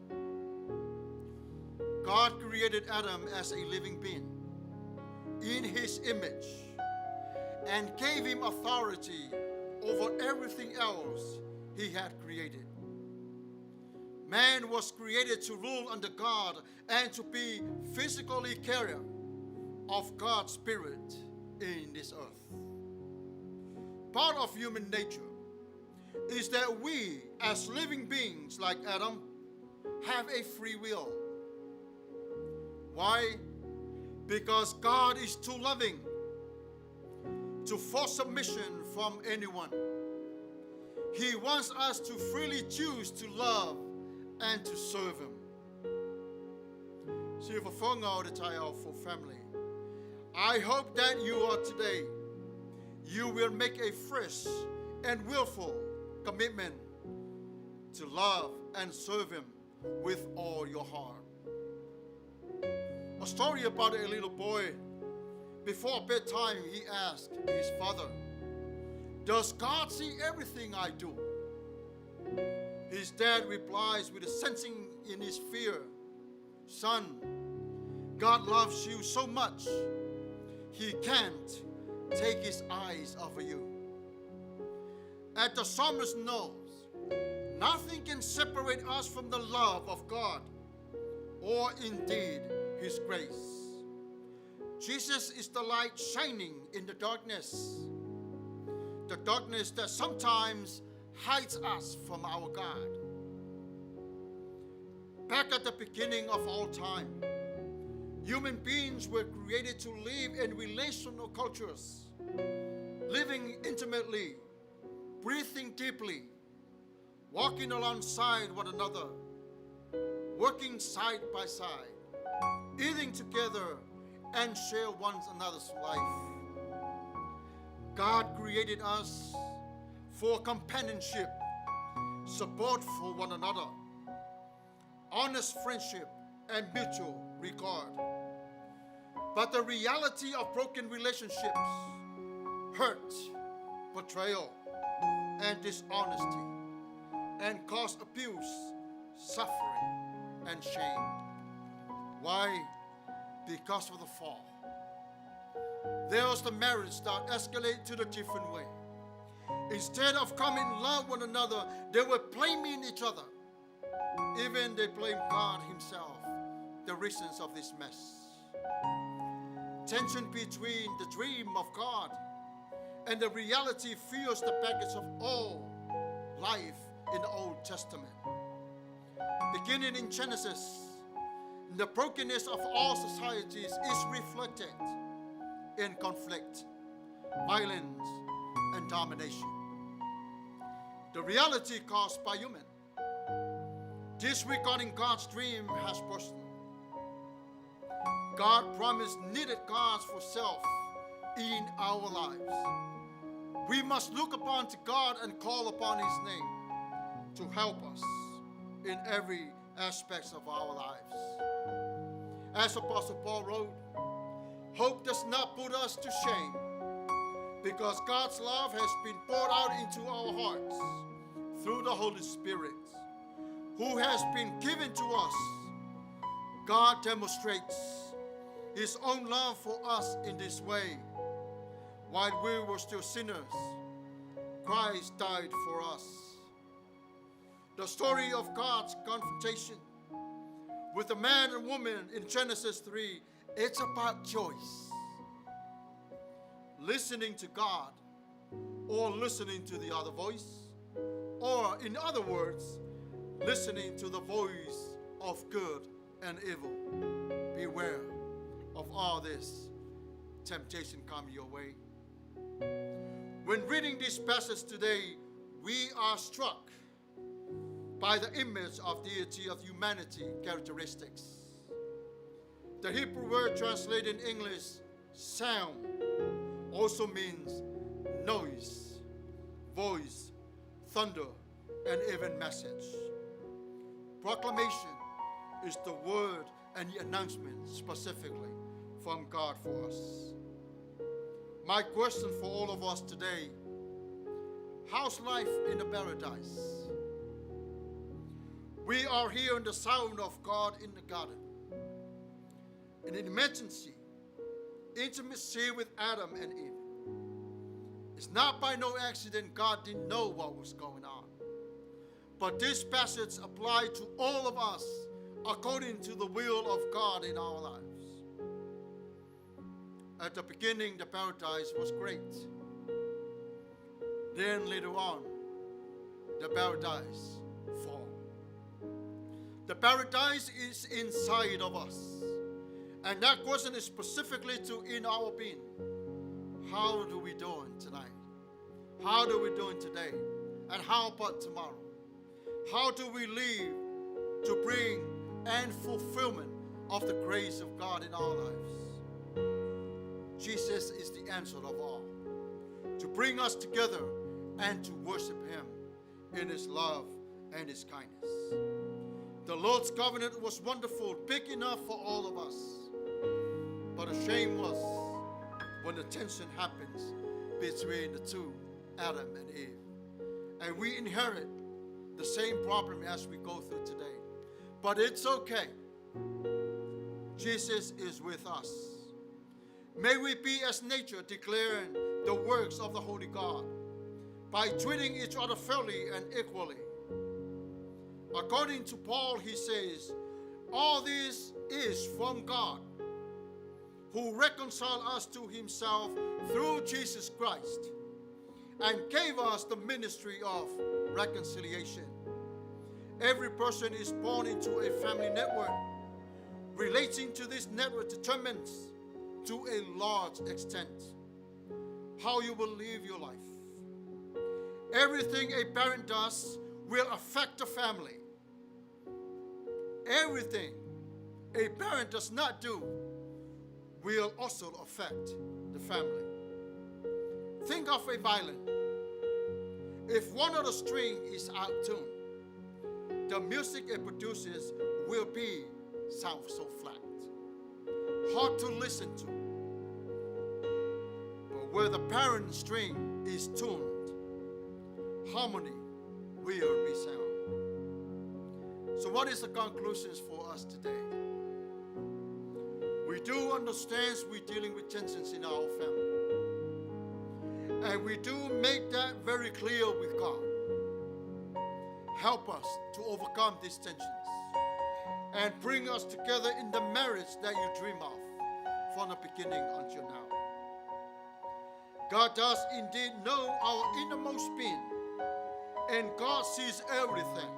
God created Adam as a living being in his image and gave him authority over everything else he had created. Man was created to rule under God and to be physically carrier of God's Spirit in this earth. Part of human nature is that we, as living beings like Adam, have a free will. Why? Because God is too loving to force submission from anyone. He wants us to freely choose to love and to serve Him. Siufofoga o le taeao for family. I hope that you are today, you will make a fresh and willful commitment to love and serve Him with all your heart. A story about a little boy. Before bedtime, he asked his father, "Does God see everything I do?" His dad replies with a sensing in his fear, "Son, God loves you so much, he can't take his eyes off of you." As the psalmist knows, nothing can separate us from the love of God or indeed his grace. Jesus is the light shining in the darkness that sometimes hides us from our God. Back at the beginning of all time, human beings were created to live in relational cultures, living intimately, breathing deeply, walking alongside one another, working side by side, eating together, and share one another's life. God created us for companionship, support for one another, honest friendship, and mutual regard. But the reality of broken relationships, hurt, betrayal, and dishonesty, and cause abuse, suffering, and shame. Why? Because of the fall. There's the marriage that escalate to the different way. Instead of coming love one another, they were blaming each other. Even they blame God Himself, the reasons of this mess. Tension between the dream of God and the reality fuels the baggage of all life in the Old Testament. Beginning in Genesis, the brokenness of all societies is reflected in conflict, violence, and domination. The reality caused by human disregarding God's dream has personal. God promised needed God for self in our lives. We must look upon to God and call upon His name to help us in every aspect of our lives. As Apostle Paul wrote, hope does not put us to shame, because God's love has been poured out into our hearts through the Holy Spirit, who has been given to us. God demonstrates His own love for us in this way. While we were still sinners, Christ died for us. The story of God's confrontation with the man and woman in Genesis 3, it's about choice. Listening to God or listening to the other voice, or in other words, listening to the voice of good and evil. Beware of all this temptation come your way. When reading this passage today, we are struck by the image of deity of humanity characteristics. The Hebrew word translated in English, sound, also means noise, voice, thunder, and even message. Proclamation is the word and the announcement specifically from God for us. My question for all of us today, how's life in the paradise? We are hearing the sound of God in the garden. In intimacy with Adam and Eve. It's not by no accident God didn't know what was going on. But this passage applies to all of us according to the will of God in our lives. At the beginning, the paradise was great. Then later on, the paradise fall. The paradise is inside of us. And that question is specifically to in our being. How do we doing tonight? How do we doing today? And how about tomorrow? How do we live to bring and fulfillment of the grace of God in our lives? Jesus is the answer of all. To bring us together and to worship him in his love and his kindness. The Lord's covenant was wonderful, big enough for all of us. But the shame was when the tension happens between the two, Adam and Eve. And we inherit the same problem as we go through today. But it's okay. Jesus is with us. May we be as nature declaring the works of the Holy God by treating each other fairly and equally. According to Paul, he says, all this is from God, who reconciled us to himself through Jesus Christ and gave us the ministry of reconciliation. Every person is born into a family network. Relating to this network determines to a large extent how you will live your life. Everything a parent does will affect the family. Everything a parent does not do will also affect the family. Think of a violin. If one of the strings is out of tune, the music it produces will be sound so flat, hard to listen to. But where the parent string is tuned, harmony will resound. So what is the conclusions for us today? We do understand we're dealing with tensions in our family. And we do make that very clear with God. Help us to overcome these tensions and bring us together in the marriage that you dream of from the beginning until now. God does indeed know our innermost being, and God sees everything.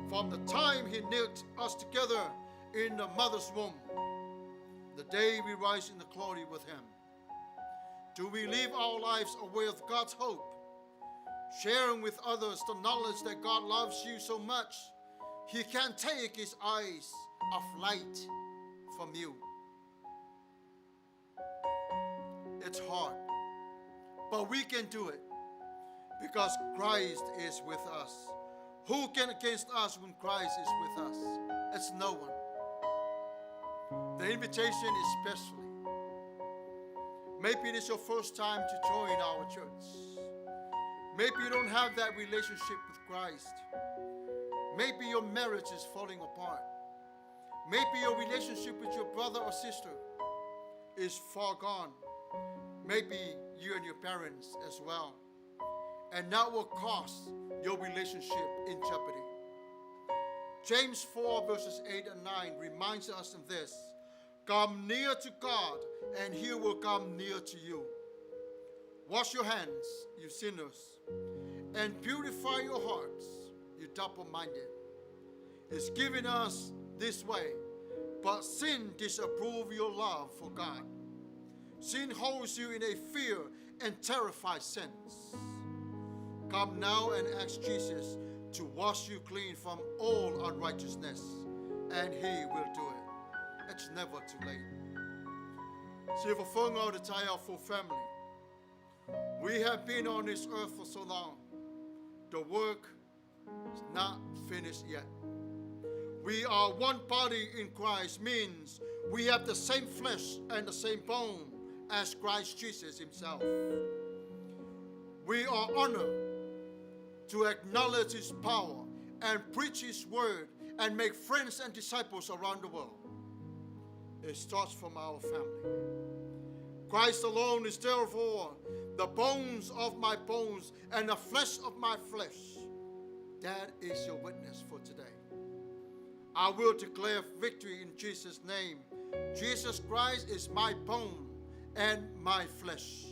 From the time he knit us together in the mother's womb, the day we rise in the glory with him. Do we live our lives aware of God's hope, sharing with others the knowledge that God loves you so much, he can't take his eyes of light from you? It's hard, but we can do it because Christ is with us. Who can against us when Christ is with us? It's no one. The invitation is specially. Maybe it is your first time to join our church. Maybe you don't have that relationship with Christ. Maybe your marriage is falling apart. Maybe your relationship with your brother or sister is far gone. Maybe you and your parents as well. And that will cause your relationship in jeopardy. James 4 verses 8 and 9 reminds us of this. Come near to God, and he will come near to you. Wash your hands, you sinners, and purify your hearts, you double-minded. It's given us this way, But sin disapproves your love for God. Sin holds you in a fear and terrified sense. Come now and ask Jesus to wash you clean from all unrighteousness, and he will do it. It's never too late. Siufofoga o le Taeao family. We have been on this earth for so long. The work is not finished yet. We are one body in Christ means we have the same flesh and the same bone as Christ Jesus himself. We are honored to acknowledge his power and preach his word and make friends and disciples around the world. It starts from our family. Christ alone is therefore the bones of my bones and the flesh of my flesh. That is your witness for today. I will declare victory in Jesus' name. Jesus Christ is my bone and my flesh.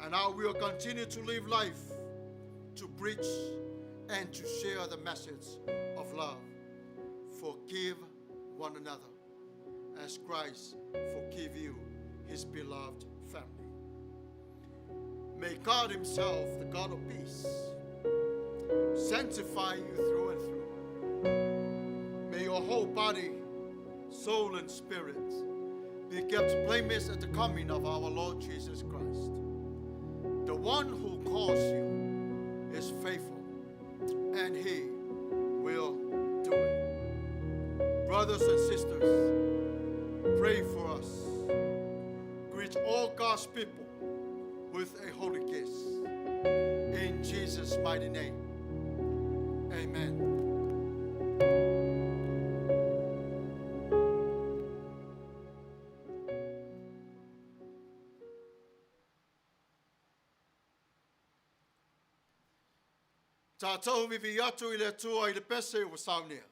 And I will continue to live life, to preach, and to share the message of love. Forgive one another as Christ forgive you, his beloved family. May God himself, the God of peace, sanctify you through and through. May your whole body, soul, and spirit be kept blameless at the coming of our Lord Jesus Christ. The one who calls you is faithful, and he will do it. Brothers and sisters, pray for us. Greet all God's people with a holy kiss. In Jesus' mighty name, amen. Tatou vivi atu i le Atua i le pese ua saunia.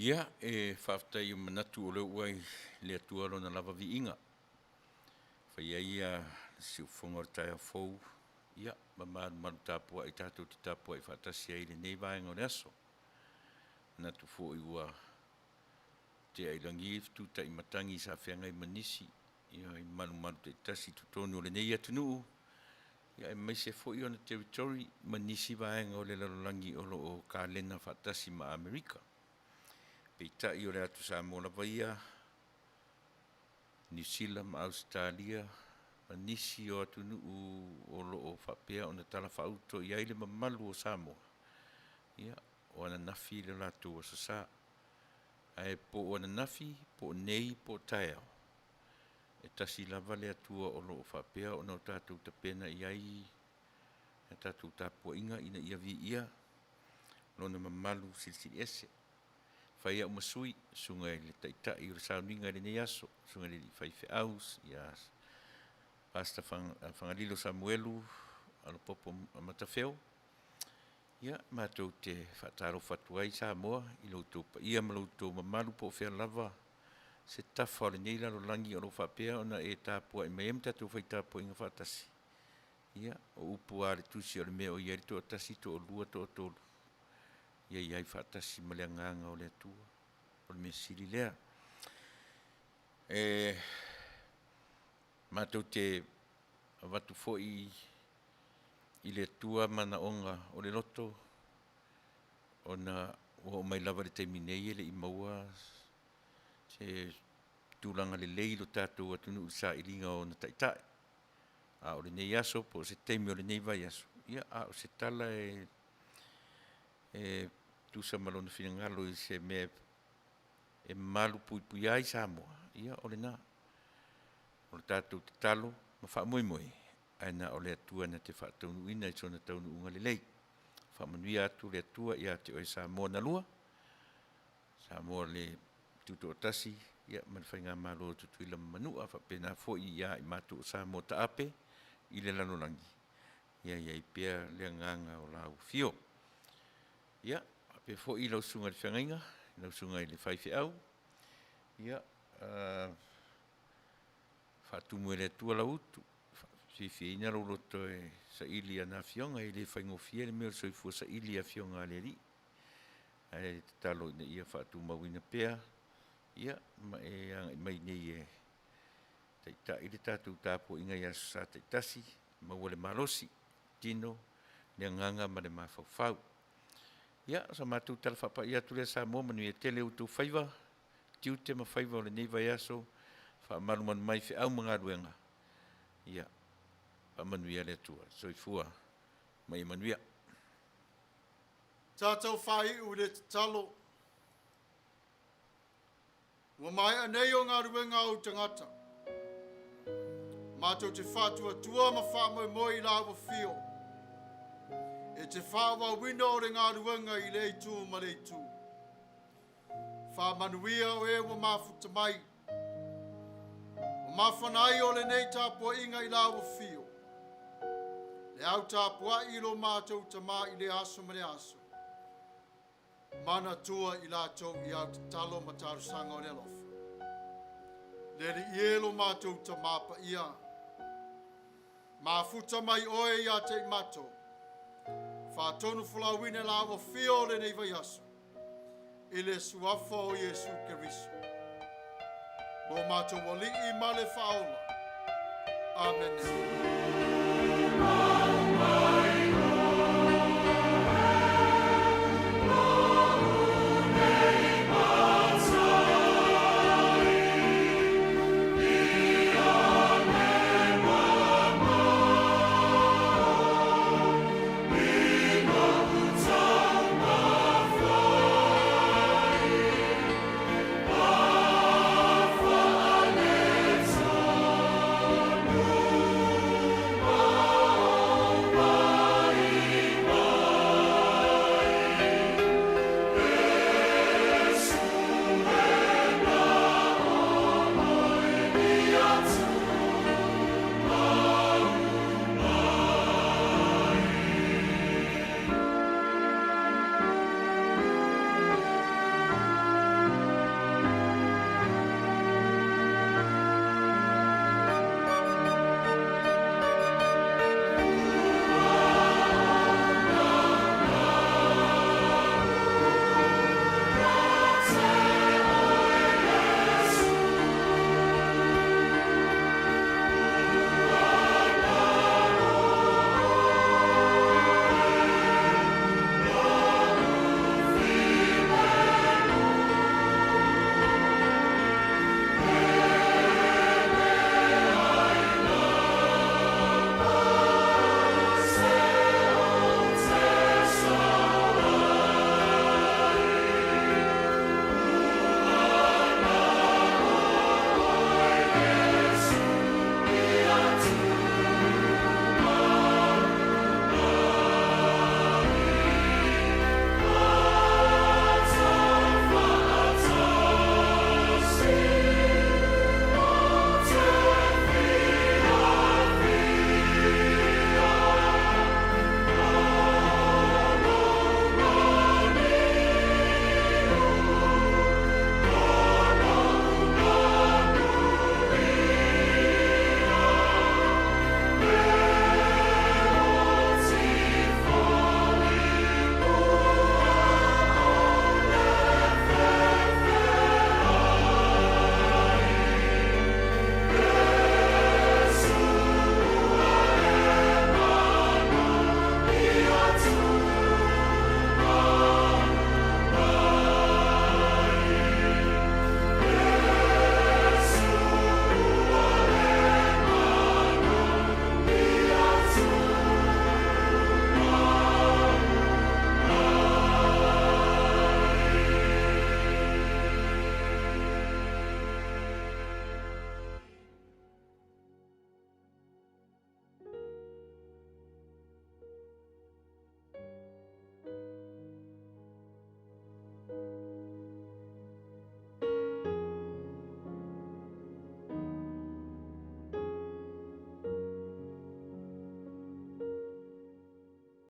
Ia, e faafetai manatu o lea ua i le Atua lona lava viiga. Fai ai ia le siufofoga o le taeao fou, ia, ma malumalu tapuai tatou te tapuai faatasi ai i lenei vaega o le aso. Manatu foi ua tea i lagi le fetutai matagi sa feagai ma nisi, ia, i malumalu taitasi i totonu o lenei atunuu, ia aemaise foi ona territory ma nisi vaega o le lalolagi o lo o kalena faatasi ma Amerika. Peitai o le atu Samoa lava ia, Niu Sila ma Ausetalia ma nisi o atunuu o lo o faapea ona talafaauto i ai le mamalu o Samoa, ia, o ananafi le latou aso sa. Ae po o ananafi, po o nei, po o taeao, e tasi lava le Atua o lo o faapea ona o tatou tapena i ai a tatou tapuaiga ina ia viia Lona mamalu silisili ese. Fai au ma sui, susuga i le Taitai o le sauniga i lenei aso, susuga i le Alii Faifeau ia Pastor Fagalilo Samuelu Alopopo Matafeo. Ia, matou te faatalofa atu ai Samoa i lo outou paia ma lo outou mamalu po o fea lava se tafa o lenei lalolagi o lo o faapea ona e tapuai mai ai ma tatou fai tapuaiga faatasi. Ia, o upu lava a le Tusi o le mea o i ai le toatasi, toalua, toatolu, ia i ai faatasi ma le Agaga o le Atua. O le mea sili lea. E matou te avatu foi i le Atua manaoga o le loto, ona ua oo mai lava i le taimi nei e le i maua se tulaga lelei i lo tatou atunuu i le sailiga o ona taitai. A o lenei aso po o se taimi o lenei vaiaso, ia, a o se tala e tusa ma lona finagalo i se mea e malu puipuia ai Samoa, ia o lena. O le tatou tatalo ma faamoemoe, ae na o le Atua na te faataunuuina i sona taunuuga lelei. Faamanuia atu le Atua ia te oe Samoa na lua, Samoa le Tutoatasi ia ma le Faigamalo a Tutuila ma Manua, faapena foi ia i matou o Samoa taape i le lalolagi, ia i ai pea le agaga o lau afio. Ia, faapea foi lau susuga i le feagaiga, lau susuga i le faifeau, ia, faatumu e le Atua lau utu, fiafiaina lou loto e saili i ana afioga, e le faigofie le mea o le soifua saili i afioga a le Alii. Ae tatalo ina ia faatumauina pea, ia, ma e agai mai nei e taitai le tatou tapuaiga i Aso Sa taitasi, maua le malosi, tino, le agaga ma le mafaufau. Ia, o sa matou tala faapai atu lea Samoa, manuia tele outou faiva, tiute ma faiva o lenei vaiaso, faamalumalu mai feau ma galuega, ia, faamanuia le Atua. Soifua ma ia manuia. Tatou faaiu i le tatalo. Ua maea nei o galuega a ou tagata. Matou te faatuatua ma faamoemoe i lau afio e te faaauauina o le galuega i lea itu ma le itu. Faamanuia o e ua mafuta mai. Ua mafana ai o lenei tapuaiga i lau afio. Le au tapuai i lo matou tamā i lea aso ma lea aso. Manatua i latou i au tatalo ma talosaga o le alofa. Le Alii e lo matou Tamā paia, mafuta mai oe ia te i matou, faatonu folauina lau afio o lenei vaiaso, i le suafa o Iesu Keriso. Lo matou Alii ma le Faaola. Amene.